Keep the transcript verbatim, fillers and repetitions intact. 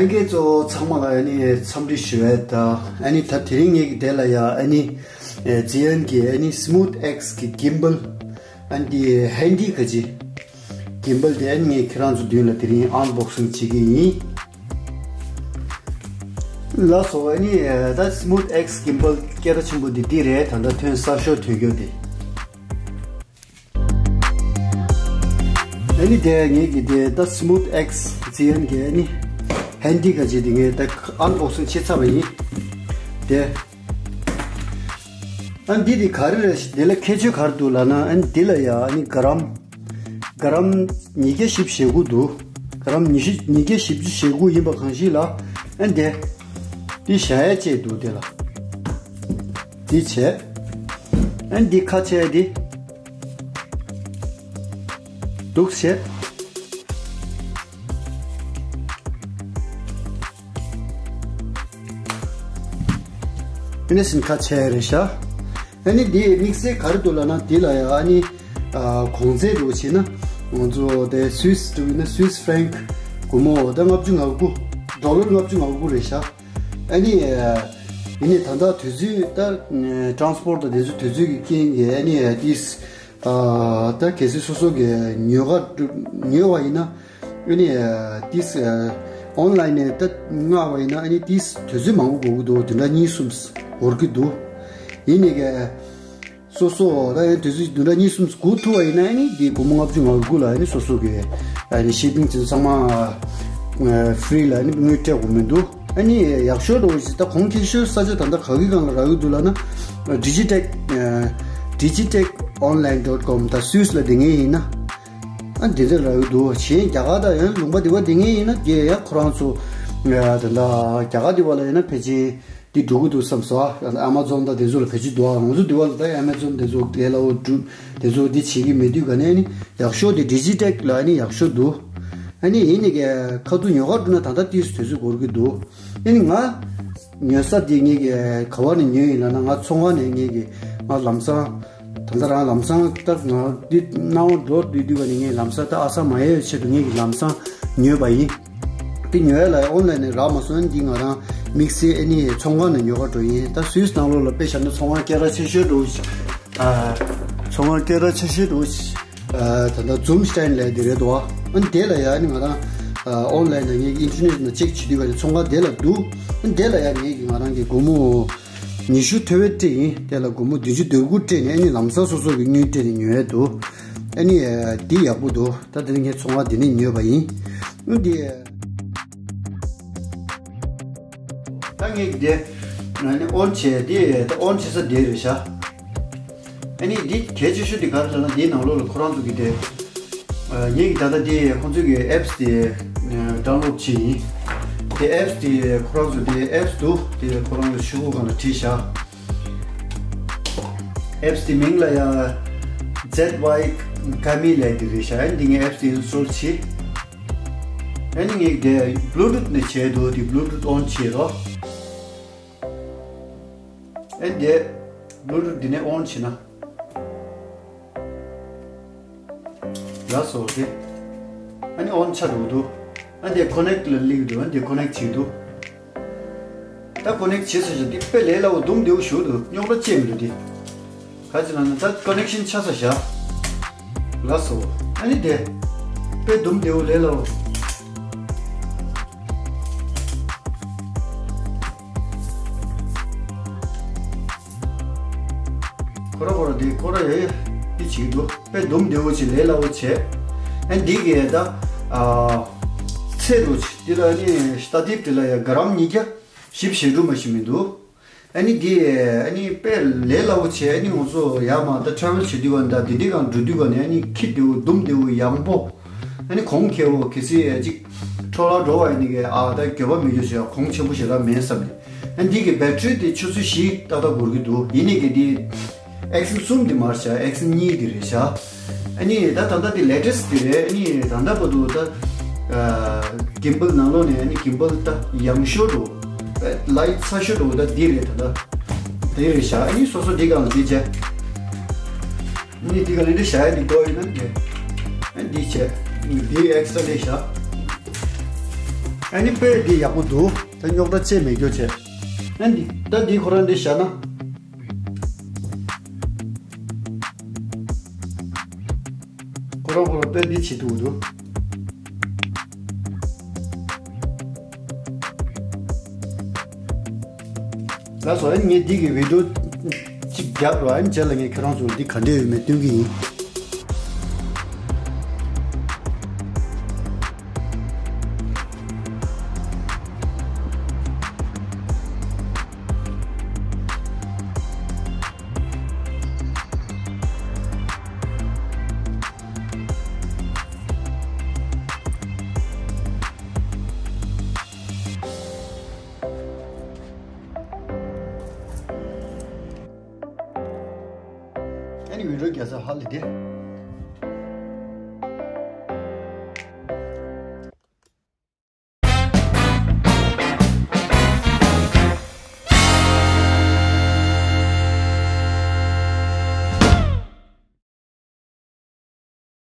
ལྷན་རྒྱས་ཚོ་ཚང་མ་ལ་ཨ་ནི་འཚམས་འདྲི་ཞུ་ཡས་དང་། ཨ་ནི་ད་དེ་རིང་ངེད་ཀྱི་དེ་ལ་ཡ་ཨ་ནི་ཨེ་ཛི་ཡན་གྱི་ཨ་ནི་སི་མུ་ཐི་ཨེགས་གི་གིམ་བལ། ཨ་ནི་དེ་ཧན་ཌི་ག་ཅི་གིམ་བལ་དེ་ཨ་ནི་ངས་ཁྱེད་རང་ཚོ་མདུན་ལ་དེ་རིང་ཨན་བོག་སིང་བྱེད་ཀྱི་ཡིན། ལགས་སོ། ཨ་ནི་ད་སི་མུ་ཐི་ཨེགས་གིམ་བལ་སྐད་གྲགས་ཆེན་པོ་འདི་འདི་རེད། ད་ལྟ་ཐོན་གསར་ཤོས་ཐོན་རྒྱུ་འདི། ཨ་ནི་དེ་ངེད་ཀྱི་དེ་ད་སི་མུ་ཐི་ཨེགས་ཛི་ཡན་གྱི་ཨ་ནི་ཧན་ཌི་ག་ཅི་དེ་ངས་ད་ཨན་བོག་སིང་བྱེད་ཚར་བ་ཡིན། དེ་ཨ་ནི་འདི་དེ་ག་རེ་རེད། དེ་ལ་ཁྱད་ཆོས་ག་རེ་འདུག་ལབ་ན། ཨ་ནི་འདི་ལ་ཡ་ཨ་ནི་ག་རམ་ག་རམ་ཉིས་བརྒྱ་བཞི་བཅུ་ཞེ་དགུ་འདུག་ག་རམ་ཉི་ཤུ་ཉིས་བརྒྱ་བཞི་བཅུ་ཞེ་དགུ་ཡིན་པ་གང་ཞིག་ལ། ཨ་ནི་དེ་འདི་བཞག་ཡ་བཅས་འདུག་དེ་ལ་འདི་བྱས། ཨ་ནི་འདི་ཁ་ཕྱེ་ཡ་འདི། འདུག་བྱས། ཨ་ནི་སིན་ཁ་ཆེ་རེད་ཤག་ཨ་ནི་འདི་དམིགས་བསལ་ག་རེ་འདུག་ལབ་ན། འདི་ལ་ཡ་ཨ་ནི་ཨ་གོང་ཚད་འདུག་བྱས་ན། ང་ཚོ་དེ་སུད་སི་འདུག་ཡིན་ན་སུད་སི་ཧྥ་རན་ཀི་སྒོར་མོ་ད་ལྔ་བཅུ་ང་དགུ། ཌོ་ལར་ལྔ་བཅུ་ང་དགུ་རེད་ཤག་ཨ་ནི་ཡིན་ནའི་ད་ལྟ་དུས་ཚོད་ད་ཊ་རན་སི་པོར་ཊི་དང་དེ་ཚོ་དུས་ཚོད་ཀྱི་རྐྱེན་གྱིས། ཨ་ནི་ཏིས་ད་གལ་སྲིད་སོ་སོ་གི་ཉོ་ག་ཉོས་པ་ཡིན་ན། ཨ་ནི་ཏིས་ཨོན་ལན་ནས་ད་མངགས་པ་ཡིན་ན། ཨ་ནི་ཏིས་དུས་ཚོད་མང་པོ་འགོར་གི་འདུག་བདུན་ཕྲག་གཉིས་གསུམ་འགོར་གི་འདུག་ཡིན་ནའི་གི་སོ་སོ་ད་ཡང་དུས་ཚོད་བདུན་ཕྲག་གཉིས་གསུམ་སྒུག་ཐུབ་པ་ཡིན་ན། ཨ་ནི་འདི་སྒོར་མོ་ལྔ་བཅུ་ང་དགུ་ལ་ཨ་ནི་སོ་སོ་གི་ཨ་ནི་ཤི་པིང་དེ་ཚོ་ཚང་མ་ཨ་ཧྥི་རི་ལ་ཨ་ནི་དངུལ་སྤྲད་དགོས་མི་འདུག་ཨ་ནི་ཡག་ཤོས་འགྲོ་བ་ཞིག་ད་གོང་ཁེ་ཤོས་ས་ཆ་ད་ལྟ་ག་གི་སྒང་ལ་རག་གི་འདུག་ལབ་ན། ཌི་ཇི་ཊེག་ཨ་ཌི་ཇི་ཊེག་ཨོན་ལན་ཌོཊ་ཀོམ། ད་སུད་སི་ལ་བསྡད་མཁན་ཡིན་ན་ཨ་འདི་འདྲ་རག་གི་འདུག་བྱས་རྒྱ་གར་དང་ཡང་ལུང་པ་དེ་པར་བསྡད་མཁན་ཡིན་ན། དེ་ཡང་ཁོ་རང་ཚོ་ཨ་ད་ལྟ་རྒྱ་གར་དེ་པར་ལ་ཡིན་ན་ཕལ་ཆེར་འདི་འགྲོ་གི་འདུག་བསམ་སོང་། ཨ་ཨ་མ་ཛོན་དང་དེ་ཚོ་ལ་ཕལ་ཆེར་འགྲོ་ཨ། ང་ཚོ་འདི་པར་ལ་ད་ཨ་མ་ཛོན་དེ་ཚོ་ལས་སླ་པོ་འགྲོ་དེ་ཚོ་འདི་བྱེད་ཀྱི་མེད་དུས་ག་ནས་ཨ་ནི་ཡག་ཤོས་དེ་ཌི་ཇི་ཊེག་ལ་ཨ་ནི་ཡག་ཤོས་འདུག་ཨ་ནི་ཡིན་ནའི་གི་ཁ་ཐུག་ཉོ་ག་འགྲོ་ན་ད་ལྟ་ཏིས་དུས་ཚོད་འགོར་གི་འདུག་ཨ་ནི་ང་ཉོ་ས་དེ་ངེད་ཀྱི་ག་བ་ནས་ཉོས་ཡིན་ལབ་ན། ང་ཚོང་ཁང་ནས་ངེད་ཀྱི་ང་ལམ་སང་ད་ལྟ་རང་ལམ་སང་ད་ང་འདི་སྣང་བ་འགྲོ་དུས་དུས་ག་ནས་ངས་ལམ་སང་ད་ཨ་ས་མ་ཡལ་བའི་ཆེད་དུ་ངེད་ཀྱི་ལམ་སང་ཉོས་པ་ཡིན། དེ་ཉོ་ཡ་ལ་ཨོན་ལན་ནས་རག་མ་སོང་། འདི་ང་རང་དམིགས་བསལ་ཨ་ནི་ཚོང་ཁང་ནས་ཉོ་ག་འགྲོ་ཡིན། ད་སུད་སི་ནང་ལོགས་ལ་དཔེ་བཞག་ན་ཚོང་ཁང་སྐད་གྲགས་ཆེ་ཤོས་འགྲོ་ཨ། ཚོང་ཁང་སྐད་གྲགས་ཆེ་ཤོས་འགྲོ་ཨ་ད་ལྟ་ཛུམ་སི་ཊེན་ལབ་དེ་རེད་དོ། ཨ་ནི་དེ་ལ་ཡ་ཨ་ནི་ང་རང་ཨ་ཨོན་ལན་ནས་ངས་ཨིན་ཊར་ནེཊ་ནང་ཅེག་བྱེད་དུས་ག་ནས་ཚོང་ཁང་དེ་ལ་འདུག་ཨ་ནི་དེ་ལ་ཡ་ངས་ཀྱི་ང་རང་གི་སྒོར་མོ་ཉི་ཤུ་ཐེ་བའི་སྤྲད་ཡིན། དེ་ལ་སྒོར་མོ་བདུན་ཅུ་དོན་དགུ་སྤྲད་ནས་ཨ་ནི་ལམ་སང་སོ་སོ་གི་དངུལ་སྤྲད་ནས་ཉོ་ཡ་འདུག་ཨ་ནི་འདི་ཡག་པོ་འདུག་ད་དེ་ནི་ངས་ཚོང་ཁང་འདི་ནས་ཉོས་པ་ཡིན། ཨ་འདི་ད་ངས་འདི་ཨ་ནི་ཨོན་བྱས། འདི་ད་ཨོན་བྱེད་ས་འདི་རེད་ཤག་ཨ་ནི་འདི་གལ་ཆེ་ཤོས་འདི་ག་རེ་ལབ་ན། འདིའི་ནང་ལོགས་ལ་ཁོ་རང་ཚོ་གི་དེ་ཨ་ངས་ཀྱི་ད་ལྟ་དེ་ཁོང་ཚོའི་གི་ཨེབ་སི་དེ་ཨ་ཌའུན་ལོཌ་བྱས་ཡིན། དེ་ཨེབ་སི་དེ་ཁོ་རང་ཚོ་དེ་ཨེབ་སི་འདུག་དེ་ཁོ་རང་ཚོ་ཤོག་གུ་སྒང་ལ་བྲིས་བཞག་ཨེབ་སི་དེ་མིང་ལ་ཡ་ཛེད་ཝའི་ག་མི་ལབ་དེ་རེད་ཤག་ཨ་ནི་འདི་ངས་ཨེབ་སི་དེ་ཨིན་སི་ཊོལ་བྱས། ཨ་ནི་ངས་དེ་བླུ་ཊུཐ་ནས་བྱས་འདུག་དེ་བླུ་ཊུཐ་ཨོན་བྱས་རོགས། ཨ་ནི་དེ་བླུ་ཊུཐ་འདི་ནས་ཨོན་བྱས་ན། ལགས་སོ། དེ་ཨ་ནི་ཨོན་ཆགས་འགྲོ་གི་འདུག་ཨ་ནི་དེ་ཁོ་ནེག་ཊི་ལ་སླེབས་འདུག་ཨ་ནི་དེ་ཁོ་ནེག་ཊི་བྱེད་འདུག་ད་ཁོ་ནེག་ཊི་བྱས་ཚར་ཤག་འདི་དཔེ་ལས་སླ་པོ་འདུག་འདེའུ་ཞུ་འདུག་རྙོག་དྲ་ཅི་མི་འདུག་འདི་ག་ཅི་ལབ་ན་ད་ཀོ་ནེག་ཤན་ཆགས་ཚར་ཤག་ལགས་སོ། ཨ་ནི་དེ་དཔེ་འདུག་འདེའུ་ལས་སླ་པོ། ཁོ་ར་ཁོ་ར་དེ་ཁོ་ར་ཡ་ཡ་དེ་བྱེད་ཀྱི་འདུག་དཔེ་འདུག་འདེའུ་བྱས་ལས་སླ་པོ་བྱས། ཨ་འདི་གི་ད་ཨ་ཚད་འདུག་འདི་ལ་ནི་ཤ་ཏ་ཏིབ་དེ་ལ་ཡ་ག་རམ་ཉིས་བརྒྱ་བཞི་བཅུ་ཞེ་དྲུག་མ་ཞིག་མི་འདུག་ཨ་ནི་འདི་ཨ་ནི་དཔེ་ལས་སླ་པོ་བྱས། ཨ་ནི་ང་ཚོ་ཡར་མར་ད་ཊེ་རེ་ཝེལ་བྱེད་དུས་ག་ནས་ད་འདི་འདི་སྒང་འགྲོ་དུས་ག་ནས་ཨ་ནི་ཁྱི་འདེའུ་འདུག་འདེའུ་ཡང་པོ། ཨ་ནི་གོང་ཁེ་བོ་གལ་སྲིད་ཅིག་འཕྲོ་བརླག་འགྲོ་བ་ཡིན་ནི་གི་ཨ་ད་འགྱོད་པ་མི་འགྱོད་ཤག་གོང་ཆེན་པོ་ཞེ་དྲག་མེད་བསམ་ནས། ཨ་འདི་གི་བེ་ཊི་རི་དེ་ཆུ་ཚོད་བཞི་ཏག་ཏག་འགོར་གི་འདུག་ཡིན་ནི་གི་འདི་ཨེག་སན་གསུམ་དེ་མ་རེད་ཤག་ཨེག་སན་གཉིས་དེ་རེད་ཤག་ཨ་ནི་ད་ད་ལྟ་དེ་ལེ་ཊེ་སི་དེ་རེད། ཨ་ནི་ད་ལྟ་བར་དུ་ད་གིམ་བལ་ནང་ལོགས་ནས་ཨ་ནི་གིམ་བལ་ད་ཡང་ཤོས་འགྲོ་ལའི་ཊི་ཚ་ཤོས་འགྲོ་ད་འདི་རེད། ད་ད་དེ་རེད་ཤག་ཨ་ནི་སོ་སོ་འདི་སྒང་ལ་འདི་བྱས། ནི་འདི་ག་ལེ་འདི་བྱ་ཡ་འདི་གོ་ཡིན་ན་འདི། འདི་བྱས། འདི་ཨེག་སི་ཊ་ར་ལས་བྱ། ཨ་ནི་དཔེ་འདི་ཡག་པོ་འདུག་ད་རྙོག་དྲ་ཆེ་མེད་རྒྱུ་བྱས། ཨ་འདི་ད་འདི་ཁོ་རང་འདི་བཞག་ན། ཁོ་རང་ཁོ་རང་དཔེ་འདི་བྱེད་ཐུབ་འདུག་ལགས་སོ། ཨ་ནི་ངས་འདི་གི་བི་ཌིའོ་གཅིག་བརྒྱབ་རོགས། ཨ་ནི་རྗེས་ལ་ངས་ཁྱེད་རང་ཚོར་འདི་ག་འདྲས་ཡོད་མེད་སྟོན་གྱི་ཡིན། ཨ་ནི་བི་ཌིའོ་རྒྱག་ས་ཧ་ལས་དེ།